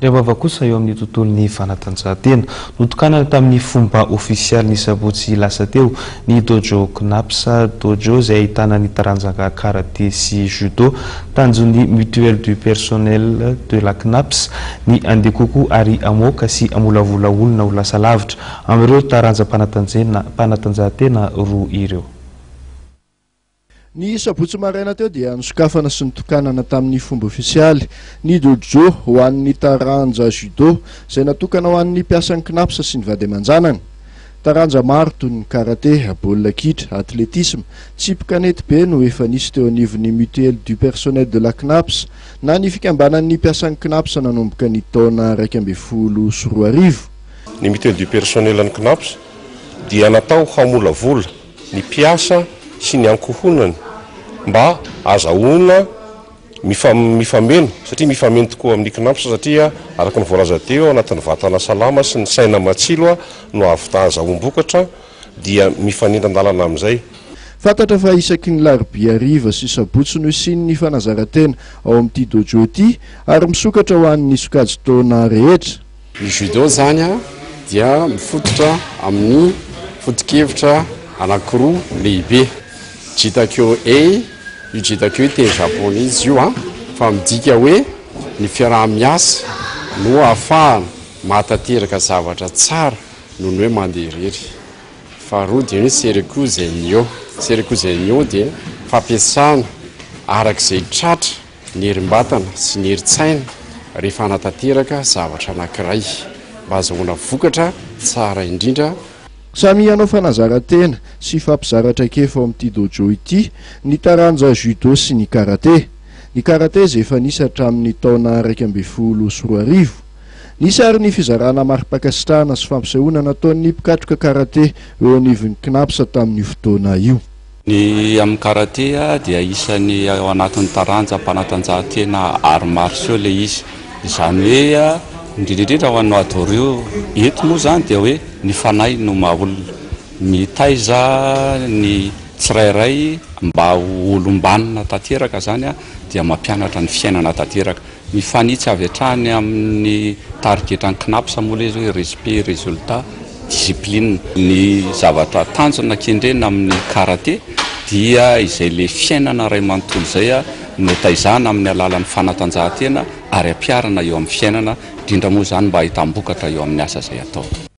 Indray vava kosa eo amin'ny tontolon'ny fanatanjahantena. Notokanana tamin'ny fomba ofisialy ny sabotsy lasa teo ny dojo CNAPS, dojo izay ahitana ny taranja karate sy judo. Tanjon'ny Mutuelle du personnel de la CNAPS ny andeha kokoa ary hamoaka sy hamolavola olona ho lasa lavitra amin'ireo taranjam-panatanjahantena roa ireo. Ny sabotsy maraina teo dia nosokafana sy notokanana tamin'ny fomba ofisialy ny dojo ho an'ny taranja judo izay natokana ho an'ny mpiasan'ny CNAPS sy ny vady aman-janany. Taranja maro toy ny karate, baolina kitra, atletisma, tsipy kanety be no efa nisy teo anivon'ny Mutuelle du personnel de la CNAPS na ny fikambanan'ny mpiasan'ny CNAPS nanomboka ny taona 2011. Ny Mutuelle du personnel ny CNAPS dia natao hamolavola ny mpiasa sy ny ankohonany mba azahoana mifameno, satria mifameno tokoa amin'ny CNAPS, satria araka ny voalaza teo, ao anatin'ny vatana salama sy ny saina matsilo no ahavita azahoam-bokatra, dia mifanindran-dalana amin'izay. Fantatra fa isaky ny larobia hariva sy sabotsy no hisian'ny fanazaran-tena ao amin'ity dojo ity ary misokatra ho an'ny sokajin-taona rehetra. Ny judo zany dia mifototra amin'ny foto-kevitra anankiroa lehibe. Jitakyo ei, io jitakyo io teny japonais izy io fa midika hoe ny fiaraha-miasa no ahafahana mahatanteraka zavatra tsara noho ny hoe mandeha irery. Faharoa dia hoe sereku zenyo. Sereku zenyo dia fampiasana arak'izay tratra ny herim-batana sy ny herin-tsaina rehefa hanatanteraka zavatra anankiray mba ahazoana vokatra tsara indrindra. Samy hanao fanazaran-tena sy fampizara traikefa ao amin'ity dojo ity ny taranja judo sy ny karate. Ny karate izay efa nisy hatramin'ny taona 2011. Nisy ary ny fizarana mari-pankasitrahana sy fampisehoana nataon'ny mpikatroka karate eo anivon'ny CNAPS tamin'io fotoana io. Ny amin'ny karate dia isan'ny ao anatin'ny taranja mpanatanjahantena arts martiaux ilay izy. Izany hoe indrindra indrindra ho an'ny Adorio eto moa izany dia hoe ny fanahy no maha olona. Mitaiza ny tsirairay mba ho olom-banona tanteraka izany dia mampianatra ny fiainana tanteraka. Mifanitsy avy hatrany amin'ny tarigetran'ny CNAPS moa ilay izy hoe respect, résultat, discipline. Ny zavatra tanjona kendrena amin'ny karate dia izay ilay fiainana iray manontolo izay no taizana amin'ny alalan'ny fanatanjahantena ary ampiharina eo amin'ny fiainana, indrindra moa izany mba hahitam-bokatra eo amin'ny asa izay atao.